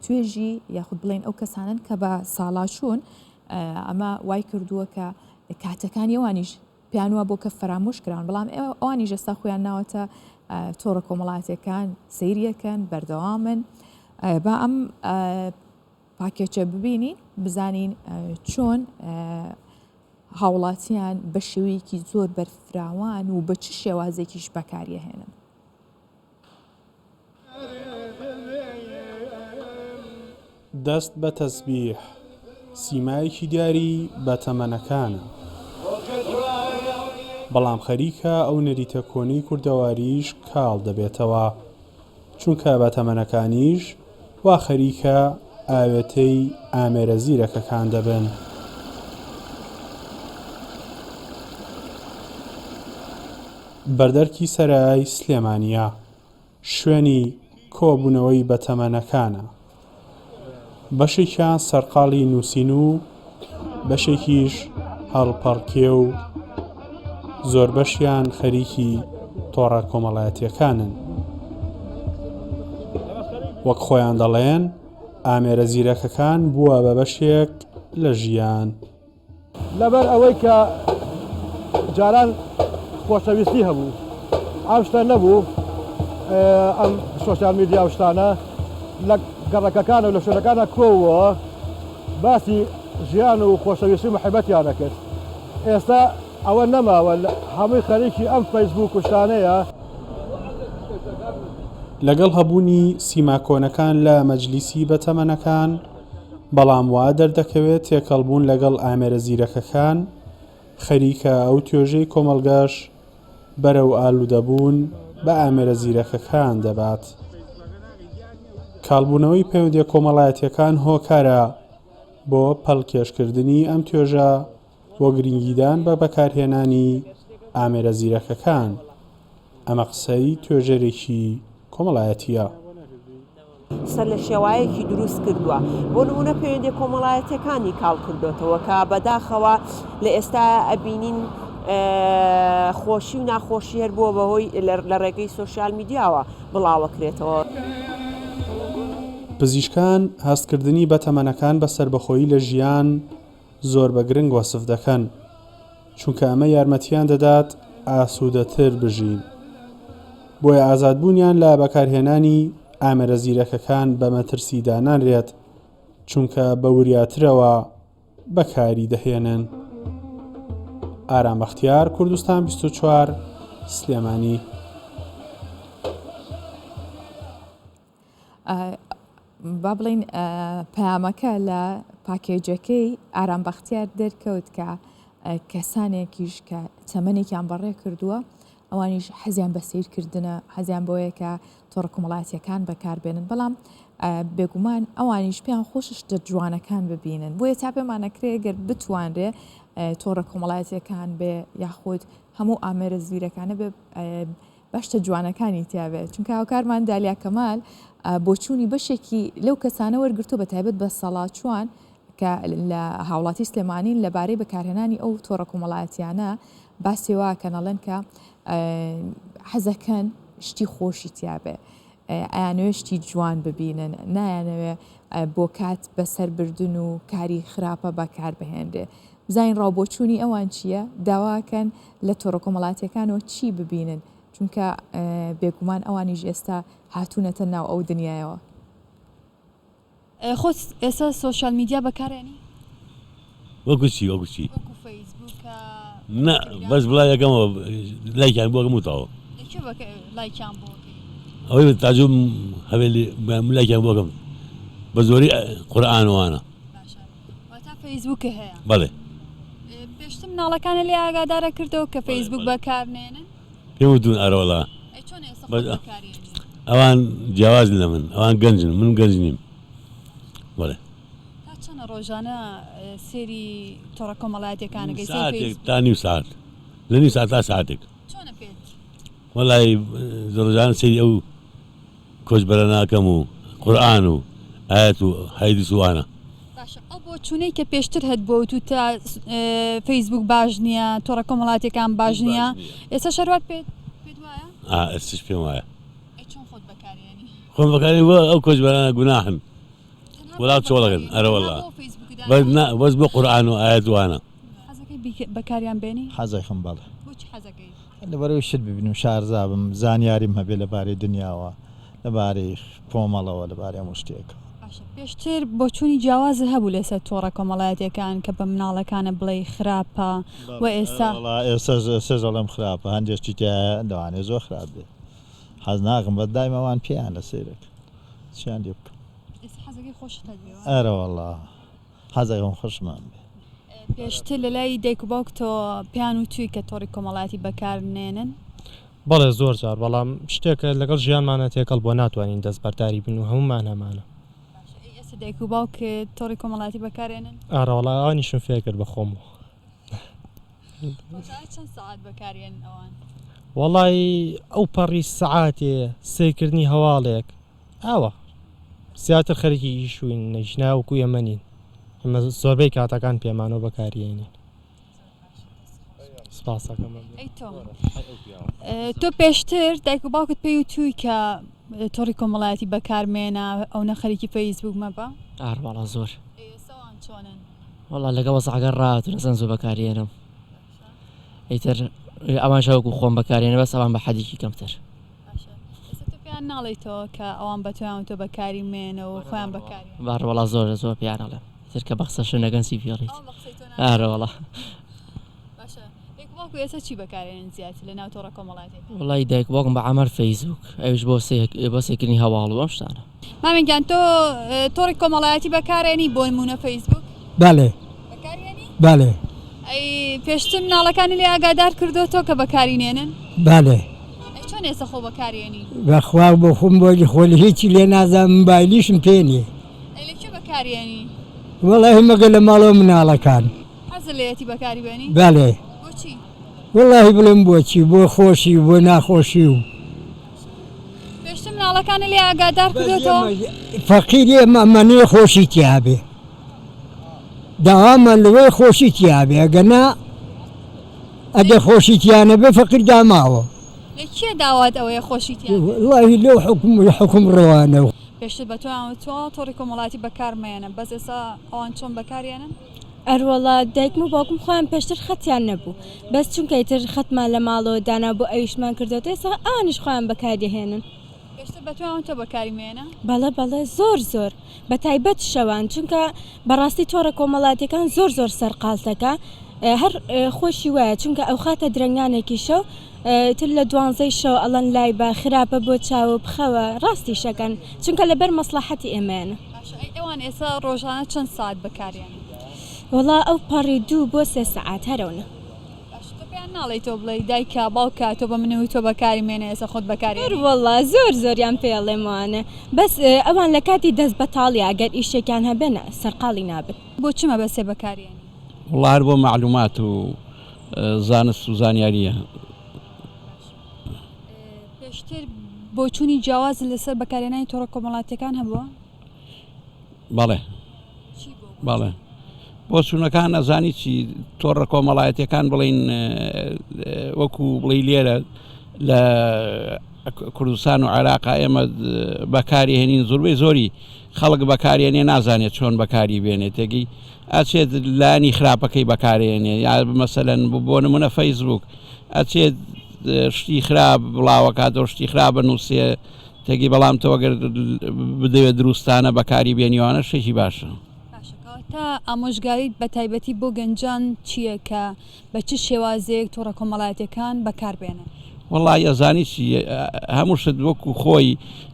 توێژی یاخود بڵێن ئەو کەسانن کە بە ساڵاچوون ئەمە وای کردووە کە کاتەکانی ئەوانیش پێیان وا بۆ کە فەرامۆش کراون بەڵام ئەوانیش ئێستا خۆیان ناوەتە تۆڕە کۆمەڵاتیەکان سەیریەکەن بەردەوامن با ئەم پاکێجە ببینین بزانین چۆن هاوڵاتیان بە شێوەیەکی زۆر بەرفراوان و بە چ شێوازێکیش بەکاریەهێنن. دەست بە تەسبیح سیمایەکی دیاری بە تەمەنەکانە، بەڵام خەریکە ئەو نەریتە کۆنەی کوردەواریش کاڵ دەبێتەوە. چونکە بەتەمەنەکانیش وا خەریکە ئاوێتەی ئامێرە زیرەکەکان دەبن. بەردەرکی سەرای سلێمانییە، شوێنی کۆبوونەوەی بەتەمەنەکانە. بەشێکیان سەرقاڵی نووسین و بەشێکیش هەڵپەڕکێ و زۆربەشیان خەریکی تۆڕە کۆمەڵایەتییەکانن. وەک خۆیان دەڵێن. ئامێرە زیرەکەکان بووە بە بەشێک لە ژیان. لەبەر ئەوەی کە جاران خۆشەویستی هەبوو ئەم شتە نەبوو ئەم سۆشیال میدیا و شتانە لە گەڕەکەکان و لە شوێنەکانە کۆوە باسی ژیان و خۆشەویستی و محبەتیان ئەکرد ئێستا ئەوە نەماوە هەمووی خەریکی ئەم فەیسبووک و شتانەیە. لەگەڵ هەبوونی سیما کۆنەکان لە مەجلیسی بەتەمەنەکان، بەڵام وا دەردەکەوێت تێکەڵبوون لەگەڵ ئامێرە زیرەکەکان خەریکە ئەو توێژەی کۆمەڵگەش بەرەو ئالوودەبوون بە ئامێرە زیرەکەکان دەبات. کاڵبوونەوەی پەیوەندییە کۆمەڵایەتییەکان هۆکارە بۆ پەلکێشکردنی ئەم توێژە بۆ گرنگیدان بە بەکارهێنانی ئامێرە زیرەکەکان، ئەمە قسەی توێژەرێکی کۆمەڵایەتییە. سەرلەشێوایەکی دروست کردووە بۆ نمونە پەیوەندیە کۆمەڵایەتیەکانی کاڵ کردۆتەوە کە بەداخەوە لە ئێستا ئەبینین خۆشی و ناخۆشی هەر بووە بەهۆی لە ڕێگەی سۆشیال میدیاوە بڵاوەکرێتەوە. پزیشکان هەستکردنی بەتەمەنەکان بە سەربەخۆیی لە ژیان زۆر بە گرنگ وەسف دەکەن، چونکە ئەمە یارمەتیان دەدات ئاسوودەتر بژین. بۆیە ئازادبوونیان لە بەکارهێنانی ئامێرە زیرەکەکان بە مەترسی دانانرێت، چونکە بە وریاترەوە بەکاری دەهێنن. ئارام بەختیار، کوردستان 24، سلێمانی. با بڵین پەیامەکە لە پاکێجەکەی ئارام بەختیار دەرکەوت کە کەسانێکیش کە تەمەنێکیان بەڕێ کردووە ئەوانیش حەزیان بە سیرکردنە حەزیان بۆیە کە تۆڕە کۆمەڵاتیەکان بەکاربێنن بەڵام بێگومان ئەوانیش پێیان خۆش شتە جوانەکان ببینن بۆیە تا پێمانەکرێ گەر بتوانرێ تۆڕە کۆمەڵایەتیەکان بێ یاخود هەموو ئامێرە زیرەکانە بێ با شتە جوانەکانی تیا بێت چونکە هاوکارمان دالیا کەمال بۆچوونی بەشێکی لەو کەسانە وەرگرتووە بە تایبەت بە سەڵاچوان کە لە هاوڵاتی سلێمانین لەبارەی بەکارهێنانی ئەو تۆڕە کۆمەڵایەتیانە باسی وا کەن ئەڵێن کە حەزەکەن شتی خۆشی تیا بێ ئەیانەوێ شتی جوان ببینن نایانەوێ بۆ کات بەسەربردن و کاری خراپە بەکار بهێنرێ بزانین ڕاوبۆچوونی ئەوان چییە، داواکەن لە تۆڕە کۆمەڵاتییەکانەوە چی ببینن، چونکە بێگومان ئەوانیش ئێستا هاتوونەتە ناو ئەو دنیایەوە. خۆت ئێستا سۆشیال میدیا بەکارئەنی؟ وەکو چی وەکو چی؟ وەکو فەیسبووکە نا بەس بڵاوی ئەکەمەوە لایکیان بۆ ئەکەم و تەواو. لە کوێ بەکە لایکیان بۆ ئەکەی؟ ئەوەی تاجوب هەبێ لایکیان بۆ ئەکەم بە زۆری قورئان و وانە. باشە واتا فەیسبووکە هەیە؟ بەڵێ. پێشتر مناڵەکانت لێ ئاگادارە کردەوە کە فەیسبووک بەکار نێنن؟ پێم وتون ئەرەوەڵا. ئەی چۆن ئێستا خۆت بەکاری ئەنی؟ ئەوان جیاوازن لە من ئەوان گەنجن من گەنج نیم بەڵێ. تا چەنە ڕۆژانە سێری تۆڕە کۆمەڵایەتیەکانەکەی سێری ساتێک فەیسبووک؟ تا نیو سات لە نیو سات تا ساتێک. چۆنە پێت؟ وەڵای ڕۆژانە سەیری ئەو کۆچبەرە ناکەم و قورئان و ئایەت و حەدیس و وانە. باشە ئەو بۆچوونەی کە پێشتر هەتبووە وتوتە فەیسبووک باش نییە تۆڕە کۆمەڵاتیەکان باش نییە ئێستاش هەر وات پێت پێت وایە؟ ئا ئێستاش پێم وایە. ئەی چۆن خۆت بەکارێنی؟ خۆم بەکارێنم بۆ ئەو کۆچبەرانە گوناحن تەنها بۆ وڵات چۆڵەکەن بەکارێنی ئەرە تەنها وەڵا بۆ فەیسبووک بەس داناوە؟ نا بەس بۆ قورئان و ئایەت و وانە. حەزەکەی بیکە بەکاریان بێنی؟ حەزەکەم بەڵێ. بۆچی حەزەکەی؟ لەبەرئەوەی شت ببینم شارەزا بم زانیاریم هەبێ لەبارەی دنیاوە لەبارەی کۆمەڵەوە لەبارەی هەموو شتێکەوە. باشە پێشتر بۆچوونی جیاوازت هەبوو لەسەر تۆڕە کۆمەڵایەتیەکان کە بە مناڵەکانە بڵێی خراپە و ئێستا. وەڵا ئێستاش ئێستاش ئەڵێم خراپە هەندێ شتی تیایە لەوانەیە زۆر خراپ بێ حەز ناکەم بەس دایم ئەوان پێیان لە سەیرەکەم چیان لێ بکەم. ئێستا حەزەکەی خۆشت هەبێ وایە؟ ئەرەوەڵا. حەزەکەم خۆشمان بێ. پێشتر لەلای دایک و باوکتەوە پێیان وتووی کە تۆڕی کۆمەڵایەتی بەکار نێنن؟ بەڵێ زۆر جار بەڵام شتێکە لەگەڵ ژیانمانا تێکەڵ بووە ناتوانین دەستبەرداری بین و هەموومان هەمانە. باشە ئەی ئێستا دایک و باوکت تۆڕی کۆمەڵایەتی بەکار ئێنن؟ ئارەوەڵا ئەوانیشم فێر کرد بە خۆمەوە. ڕۆژانە چەند سەعات بەکار ئێنن ئەوان؟ وەڵایی ئەوپەڕی سەعاتێ سەیرکردنی هەواڵێک ئاوا زیاتر خەریکی ئیش و ئیش نا وەکو ئێمە نین ئێمە زۆربەی کاتەکان پێمانەوە بەکاریێنین. سپاسەکەم. ئەی تۆ تۆ پێشتر دایک و باوکت پێی وتووی کە تۆڕی کۆمەڵایەتی بەکارمێنە ئەونە خەریکی فەیسبووک مەبە؟ ئار وەڵا زۆر. ئەی ئێستا وان چۆنن؟ وەڵا لەگە وەزعەکە ڕاهاتوون ئەزان زۆر بەکاریێنم ئیتر ئەوانش وەکو خۆم بەکارێنە بەس ئەوان بە حەدێکی کەمتر. باشە ئێستا تۆ پێیان ناڵێیتەوە کە ئەوان بە تۆیان وتووە بەکاری مێنە و خۆیان بەکاری بارە وەڵا زۆر زۆر پێیان ئەڵێم ئیتر کە بە قسەش نەگەن چی پێڵیت ئەوان بە قسەی تۆ ناگەن ئارە وەڵا. باشە دایک و باوکو ئێستا چی بەکارێنن زیاتر لە ناو تۆڕە کۆمەڵایەتیەکان؟ وەڵایی دایک و باوکم بە عەمەر فەیسبووک ئەویش بۆ سێ بۆ سەیرکردنی هەواڵ و ئەم شتانە. مامە گیان تۆ تۆڕی کۆمەڵایەتی بەکارێنی بۆ نموونە فەیسبووک؟ بەڵێ. بەکارێنی؟ بەڵێ. ئەی پێشتر مناڵەکانی لێ ئاگادار کردۆتەوە کە بەکاری نێنن؟ بەڵێ. ئەی چۆن ئێستا خۆ بەکارێنی؟ بەخوا بۆ خۆم بۆ خۆ هیچی لێ نازانم مبایلیشم پێ نییە. ئەی لە کوێ بەکارێنی؟ وەڵاهی مەگەر لە ماڵەوە مناڵەکان. حەزت لێیەتی بەکاری بێنی؟ بەڵێ. بۆچی؟ وەڵاهی بڵێم بۆچی بۆ خۆشی بۆ ناخۆشی و. پێشتر مناڵەکانت لێ ئاگادار کردۆتەوە؟ فەقیر ئێمە ئەمانەیە خۆشی تیابێ داوامان لەوەی خۆشی تیابێ ئەگەنا ئەگەر خۆشی تیانەبێ فەقیر داماوە. لە کێ داوات ئەوەیە خۆشی تیابێ؟ وەڵاهی لەو حوکم حوکم ڕەوانە. پێشتر بە تۆیان وتووە تۆڕی کۆمەڵایەتی بەکار مەیەنە بەس ئێستا ئەوان چۆن بەکاریەنن؟ ئەروەڵا دایکم و باوکم خۆیان پێشتر خەتیان نەبوو بەس چونکە ئیتر خەتمان لە ماڵەوە دانا بۆ ئەویشمان کردۆتە ئێستا ئەوانیش خۆیان بەکاری ئەهێنن. پێشتر بە تۆیان وتوە بەکاری مەیەنە؟ بەڵێ بەڵێ زۆر زۆر بە تایبەت شەوان چونکە بەڕاستی تۆڕە کۆمەڵاتیەکان زۆر زۆر سەرقاڵتەکە هەر خۆشی وایە چونکە ئەوخاتە درەنگانێکی شەو تر لە دوانزەی شەو ئەڵەن لای بە خراپە بۆ چاوە بخەوە ڕاستیشەکەن چونکە لەبەر مەسڵەحەتی ئێمەیانە. باشە ئەی ئەوان ئێستا ڕۆژانە چەند سەعات بەکاریان؟ وەڵا ئەو پەڕی دوو بۆ سێ سەعات هەرەونە. باشە تۆ پێیان ناڵێی تۆ بڵێی دایکە باوکە تۆ بە منە وتوە بەکاری مێنە ئێستا خۆت بەکاری زۆر وەڵا زۆر زۆریان پێ ئەڵێم ئەوانە بەس ئەوان لە کاتی دەست بەتاڵیا گەر ئیشێکیان هەبێ نا سەرقاڵی نابن. بۆ چ مەبەستێ بەکاری ئەنی؟ وەڵا هەر بۆ مەعلومات و زانست و زانیاریە. پێشتر بۆچوونی جیاوازت لەسەر بەکارهێنانی تۆڕە کۆمەڵاتیەکان هەبووە؟ بەڵێ بەڵێ بۆچوونەکان ئەزانی چی تۆڕە کۆمەڵایەتەکان بڵین وەکو بڵی لێرە لە کوردستان و عێراقا ئێمە بەکاری هێنین زۆربەی زۆری خەڵک بەکارێنێ نازانێت چۆن بەکاری بێنێت تێگەی ئەچێت لانی خراپەکەی بەکارێنێ یا مەسەلەن بۆ نمونە فەیسبوک ئەچێت شتی خراپ بڵاوەکاتەوە شتی خراپ بنووسێ تێگەی بەڵام تۆ گەر بدەوێت دروستانە بەکاری بێنیوانە شتێکی باشە. باشە کەواتە ئامۆژگاریت بە تایبەتی بۆ گەنجان چییە کە بە چ شێوازێک تۆڕە کۆمەڵایەتیەکان بەکار بێنن؟ وەڵایی ئەزانی چی هەموو شت وەکو خۆی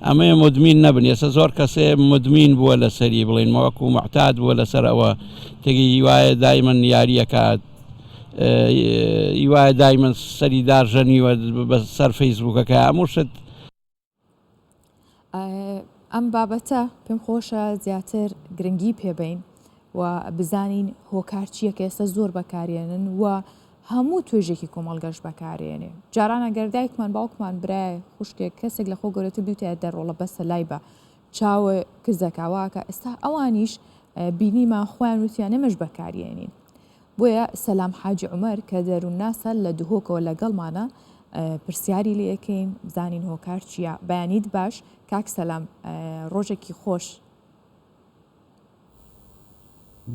ئەمەیە مدمین نەبن ئێستا زۆر کەسێ مدمین بووە لەسەری بڵین وەکو معتاد بووە لەسەر ئەوە تێگەی هیوایە دایمەن یاریەکات هیوایە دایمەن سەری دارژەنیوە بەسەر فەیسبووکەکە هەموو شت ئەم بابەتە پێم خۆشە زیاتر گرنگی پێبین و بزانین هۆکار چییە کە ئێستا زۆر بەکارێنن و هەموو توێژێکی کۆمەڵگەش بەکارێنێ جاران ئەگەر دایکمان باوکمان برای خوشکێک کەسێک لە خۆ گەورەتر بیوتایە دەرۆڵە بەسە لای بە چاوە کزەکە واکە ئێستا ئەوانیش بینیمان خۆیان وتیان ئێمەش بەکاریێنین بۆیە سەلام حاجی عومەر کە دەروونناسە لە دهۆکەوە لەگەڵمانە پرسیاری لێ ئەکەین بزانین هۆکار چییە بەیانیت باش کاک سەلام ڕۆژێکی خۆش.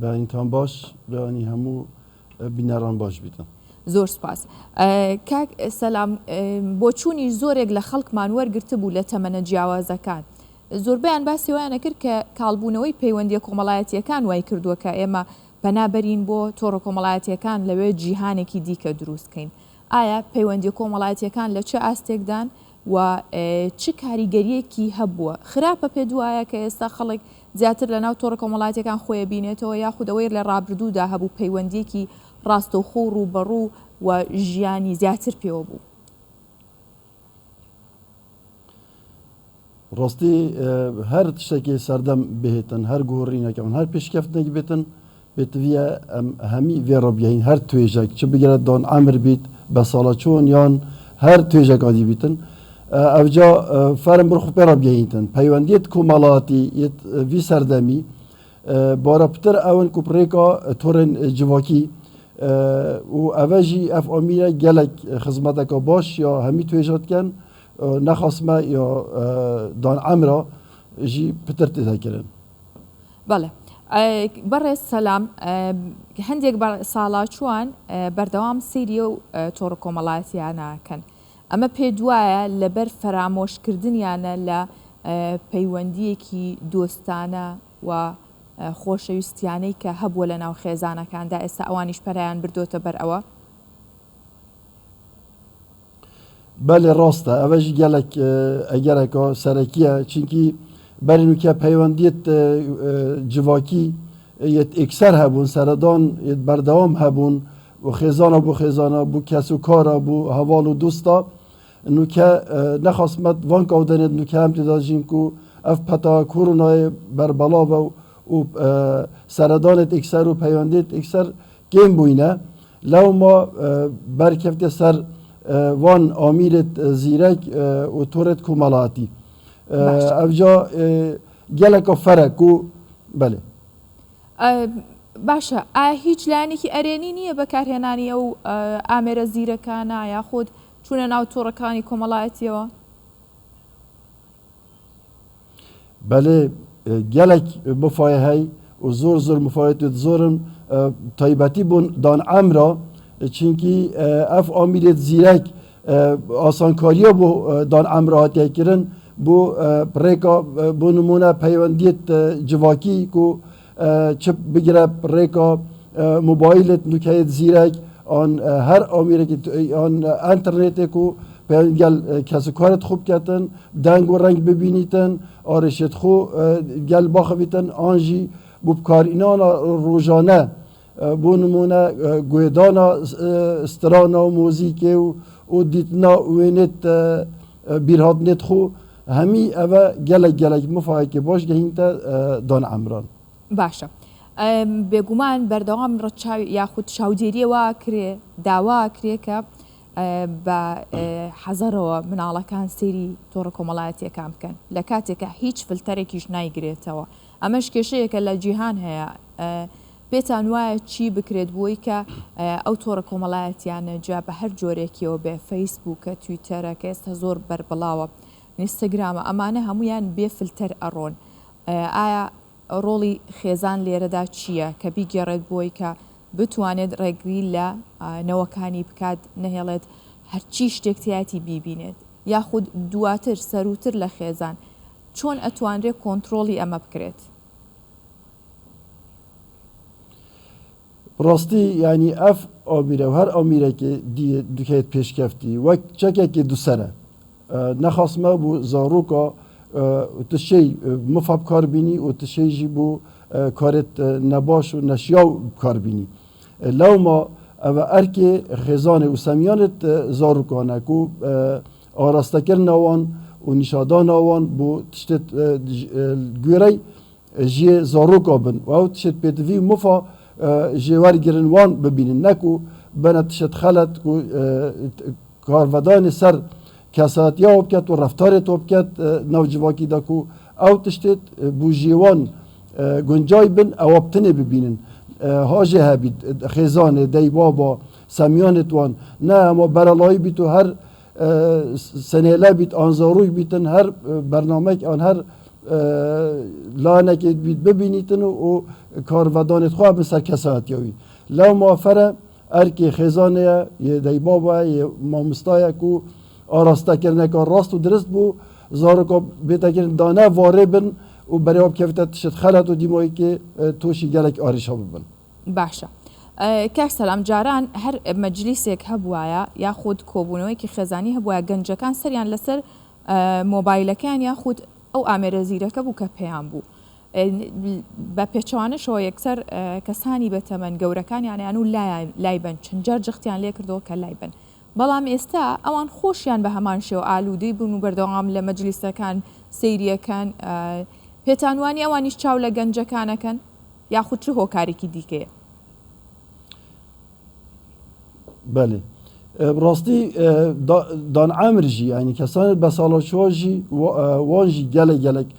بەیانیتان باش بەیانی هەموو بینەران باش بیتن. زۆر سوپاس کاک سەلام بۆچوونی زۆرێک لە خەڵکمان وەرگرتبوو لە تەمەنە جیاوازەکان زۆربەیان باسی وایان ئەکرد کە کاڵبوونەوەی پەیوەندیە کۆمەڵایەتیەکان وای کردووە کە ئێمە پەنا بەرین بۆ تۆڕە کۆمەڵایەتیەکان لەوێ جیهانێکی دیکە دروست کەین. ئایا پەیوەندیە کۆمەڵایەتیەکان لە چ ئاستێکدان و چ کاریگەریەکی هەبووە؟ خراپە پێت وایە کە ئێستا خەڵک زیاتر لە ناو تۆڕە کۆمەڵایەتیەکان خۆی ئەبینێتەوە یاخود ئەوەی لە ڕابردوودا هەبوو پەیوەندیەکی ڕاستەوخۆ و ڕووبەڕوو و ژیانی زیاتر پێوە بوو؟ ڕاستی هەر تشتێکی سەردەم بهێتن، هەر گۆڕینێک هەر پێشکەفتنێک بێتن، پێتڤیە ئەم هەمی ڤێ ڕابگەهین هەر توێژەک چ بگرە دان ئەمر بیت بە ساڵەچوون یان هەر توێژەک ئادی بیتن ئەوجا فەرم بر خو پێ ڕابگەهینتن پەیوەندیت کۆمەڵاتی یت ڤی سەردەمی بارە پتر ئەون کو پرێکا تۆرێن جڤاکی. و ئەڤە ژی ئەف ئامîre gelek xizmeteka baş ya hemî توێژا dikin nexasme ya dan emra ژی پتر تێدا kirin. بەڵێ بەڕێز سەلام هەندێک ساڵاچووان بەردەوام سەیری ئەو تۆڕە کۆمەڵایەتیانە کەن ئەمە پێت وایە لەبەر فەرامۆشکردنیانە لە پەیوەندییەکی دۆستانە و خۆشەویستیانەی کە هەبووە لە ناو خێزانەکاندا ئێستا ئەوانیش پەرایان بردۆتە بەر ئەوە؟ بەلێ ڕاستە ئەڤە ژی گەلەک ئەگەرەکا سەرەکیە چونکی بەرێ نوکە پەیوەندیت جڤاکی یەت ئێکسەر هەبوون سەردان یەت بەردەوام هەبوون و خێزانە بۆ خێزانە بۆ کەس و کارە بۆ هەواڵ و دوستا نوکە نەخواستمەت وان کاودەنێت نوکە هەم تێدا ژین کو ئەف پەتا کۆرۆنایێ بەربەڵاڤە و سەردانێت ئێکسەر و پەیوەندیت ئێکسەر کێم بووینە لەوما بەرکەفتێ سەر وان ئامیرێت زیرەک و تۆرێت کۆمەڵاتی ئەوجا گەلەکە فەرە و بەلێ. باشە ئایا هیچ لایەنێکی ئەرێنی نییە بەکارهێنانی ئەو ئامێرە زیرەکانە یاخود چوونە ناو تۆڕەکانی کۆمەڵایەتیەوە؟ بەلێ گەلەک مفایە هەی و زۆر زۆر مفایەت زۆرن تایبەتی بوون دان ئەمرا چونکی ئەف ئامیرێت زیرەک ئاسانکاریە بۆ دان ئەمرا هاتیە کردن بۆ ڕێکا بۆ نمونە پەیوەندیت جڤاکی کو چ بگرە ڕێکا مۆبایلت نوکەیت زیرەک ئان هەر ئامیرێکی ئان ئەنتەرنێتێک و پەیوەند گەل کەس و کارت خو بکەتن دەنگ و ڕەنگ ببینیتن ئارێشێت خو گەل باخەویتن ئانژی بۆ بکارئینانا ڕۆژانە بۆ نمونە گوێدانا سترانا و مۆزیکێ و و دیتنا وێنێت بیرهاتنێت خو هەمی ئەڤە گەلەک گەلەک مفایەکی باش گەهینتە دان ئەمران. باشە بێگومان بەردەوام ڕەچاوی یاخود چاودێریە وا کرێ داوا کرێ کە بە حەزەرەوە مناڵەکان سەیری تۆڕە کۆمەڵایەتیەکان بکەن لە کاتێکە هیچ فلتەرێکیش نایگرێتەوە ئەمەش کێشەیەکە لە جیهان هەیە پێتان وایە چی بکرێت بۆی کە ئەو تۆڕە کۆمەڵایەتیانە جا بە هەر جۆرێکیەوە بێ فەیسبووکە تویتەرە کە ئێستا زۆر بەربڵاوە ئینستاگرامە ئەمانە هەمویان بێ فلتەر ئەڕۆن ئایا ڕۆڵی خێزان لێرەدا چییە کە بیگێڕێت بۆی کە بتوانێت ڕێگری لە نەوەکانی بکات نەهێڵێت هەرچی شتێک تیایەتی بیبینێت یاخود دواتر سەرووتر لە خێزان چۆن ئەتوانرێت کۆنترۆڵی ئەمە بکرێت؟ ڕاستی یانی ئەف ئامیرە و هەر ئامیرێکی دی دکەیت پێشکەفتی وەک چەکێکی دوسەرە نەخاسمە بۆ زاڕۆکا تشەی مفا بکار بینی و تشەی ژی بۆ کارێت نەباش و نەشیاو بکار بینی لەوما ئەوە ئەرکێ خێزانێ و سەمیانێت زاڕۆکانە کو ئاراستەکردنە وان و نیشادانە وان بۆ تشتێت گوێرەی ژێ زاڕۆکا بن و ئەو تشت پێدڤی و مفا ژێ وەرگرن وان ببینن نەکو بنە تشت خەلەت کو کارڤەدانی سەر کەسایەتیا و بکەت و ڕەفتارێ تۆ بکەت ناو جڤاکی دا کو ئەو تشتێت بو ژێ وان گونجای بن ئەوە بتنێ ببینن هاژێ هەبیت خێزانێ دەی بابا سەمیانێت وان نە ئەمە بەرەڵایی بیت و هەر سنێلە بیت ئان زاڕووک بیتن هەر بەرنامەک ئان هەر لایەنێکی بیت ببینیتن و کارڤەدانێت خوا بن سەر کەسایەتیا وی لەوما فەرە ئەرکێ خێزانێیە یێ دەیبابە یێ مامۆستایە کو ئاراستەکردنەکە ڕاست و درست بوو زارۆکا بێتەکردن دانە ڤارێ بن و بەرێوە بکەوێتە تشت خەلەت و دیمایکێ تۆشی گەلەک ئاریشە ببن. باشە کاک سەلام جاران هەر مەجلیسێک هەبوایە یاخود کۆبوونەوەیەکی خێزانی هەبوایە گەنجەکان سەریان لەسەر مۆبایلەکەیان یاخود ئەو ئامێرە زیرەکە بوو کە پێیان بوو بە پێچەوانەشەوە یەکسەر کەسانی بەتەمەن گەورەکانیانیان و لای بن چەند جار جەختیان لێکردەوە کە لای بن بەڵام ئێستا ئەوان خۆشیان بە هەمان شێوە ئالوودەی بوون و بەردەوام لە مەجلیسەکان سەیریەکەن پێتان وانی ئەوانیش چاو لە گەنجەکانەکەن یاخود چ هۆکارێکی دیکەیە؟ بەلی ڕاستی دان عامر ژی یعنی کەسانت بە ساڵاچوە ژی وان ژی گەلێک گەلێک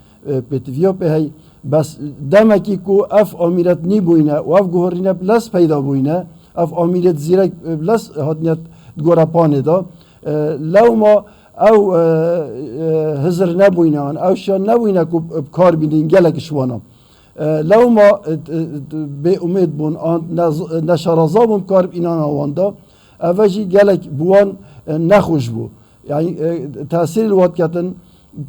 پێتڤیا پێ هەی بەس دەمەکی کو ئەف ئامیرەت نی بووینە و ئەف گۆڕینە لەس پەیدا بووینە. ئەڤ ئامîrêt zîrek lez hatine di gorepanê de. Lewma ew hizir nebûyne an ew şiyan nebûyne ku bi kar bînin gelek ji wan a. Lewma bêumêd bûn an neşaraza bûn bi kar bînana wan de. Ev jî gelek bi wan nexweş bû. Yanî tesîrê li wan diketin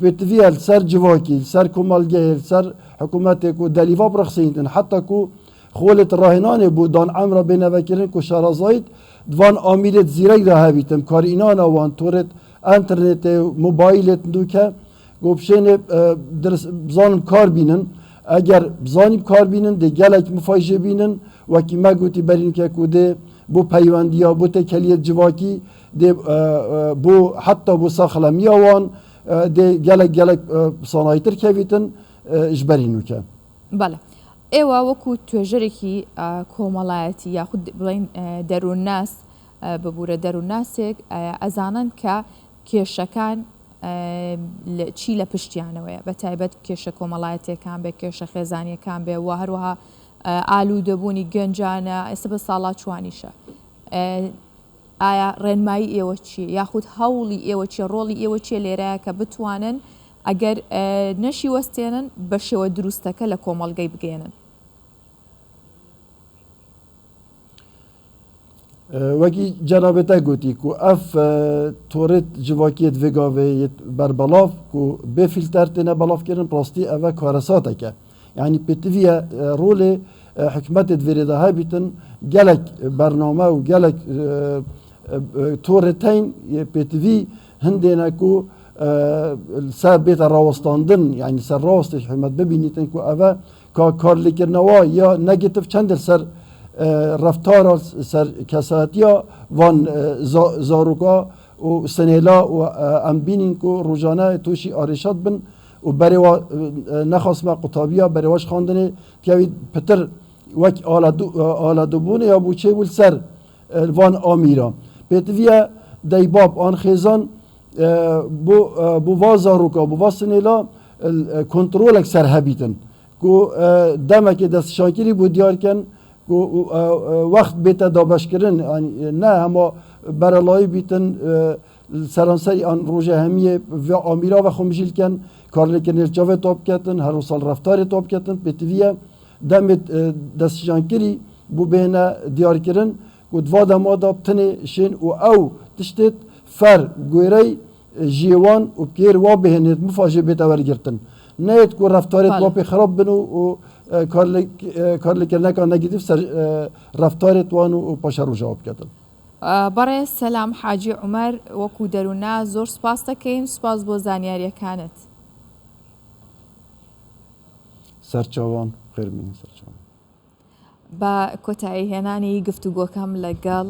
pêtiviye li ser civakî, li ser komelgehê, li ser hikûmetê ku delîva birixsîntin heta ku xolê di rahênanê bû dan emra bêne vekirin ku şarazayî di van amîrê di zîrek de hebîtin, karînana wan, torê enternetê, mobayîlê tindûke ku bişênê bizanin kar bînin. Eger bizanî bi kar bînin dê gelek mifay jê bînin. Wekî me gotî berî nike ku dê bo peywendiya, bo têkeliyê civakî dê bo heta bo saxlemiya wan dê gelek gelek sanayîtir kevîtin ji berî nûke. Bele. ئێوە وەکو توێژەرێکی کۆمەڵایەتی یاخود بڵێین دەروونناس ببورە دەروونناسێک ئەزانن کە کێشەکان چی لە پشتیانەوەیە بە تایبەت کێشە کۆمەڵایەتیەکان بێ کێشە خێزانیەکان بێ و هەروەها ئالوودەبوونی گەنجانە ئێستا بە ساڵاچوانیشە ئایا ڕێنمایی ئێوە چییە یاخود هەوڵی ئێوە چیە ڕۆڵی ئێوە چیە لێرە کە بتوانن ئەگەر نەشی وەستێنن بە شێوە دروستەکە لە کۆمەڵگەی بگەیەنن؟ وەکی جەنابێ te gotî ku ev torêt civakiyê di vê gavê yê berbelav ku bê fîlter têne belavkirin rastî ev e karesatek e. Yanî pêtivî ye rolê hikûmetê di vê rê de hebîtin gelek bername û gelek torê teyn yê pêtivî hindê ne ku li ser bête rawestandin yanî li ser rawestê hikûmet bibînîtin ku ev e Ka karlêkirina wa ya negatif çend li ser reftara ser kesayetiya van zaroka û sinêla û em bînîn ku rojane tûşî arêşa dibin û berê wa nexwestime qutabiya berê wa ji xwendinê dikevî pitir wek aledûbûnê ya bû çêbû li ser van amîra. Pêtiviye deybab an xêzan bo bo va zaroka bo va sinêla kontrolek ser hebîtin ku demekê destnîşankirî bû diyar kin ku wext bête dabeşkirin ne hema berelayî bîtin li seranserî an roja hemiyê vê amîra ve xwe mijîl kin karlêkirinê li çavê top ketin her wisa li reftarê top ketin pêtiviye demê destnîşankirî bû bêhne diyarkirin ku di va dema de bi tenê şên û ew tiştêt fer gwêrey jiyê wan û bi kêr wa bihênêt mifa jê bête wergirtin. Neyêt ku reftarêt wa pê xerab bin û karlêkirineka negîtîv ser reftarêt wan û paşeroja wa biketin. بەڕێز سەلام حاجی عومەر وەکو دەروونناس زۆر سوپاست دەکەین، سوپاس بۆ زانیارییەکانت. سەرچاوان خێر بینن سەرچاوان. بە کۆتایی هێنانی گفتوگۆکەم لەگەڵ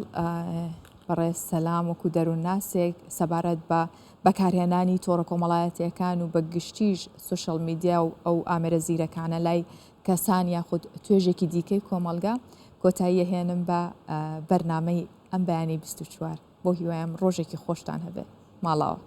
بەڕێز سەلام وەکو دەروونناسێک سەبارەت بە بەکارهێنانی تۆڕە کۆمەڵایەتیەکان و بە گشتیش سۆشیال میدیا و ئەو ئامێرە زیرەکانە لای کەسان یاخود توێژێکی دیکەی کۆمەڵگا کۆتاییە هێنم بە بەرنامەی ئەم بەیانی 24 بۆ هیوایم ڕۆژێکی خۆشتان هەبێ ماڵاوە.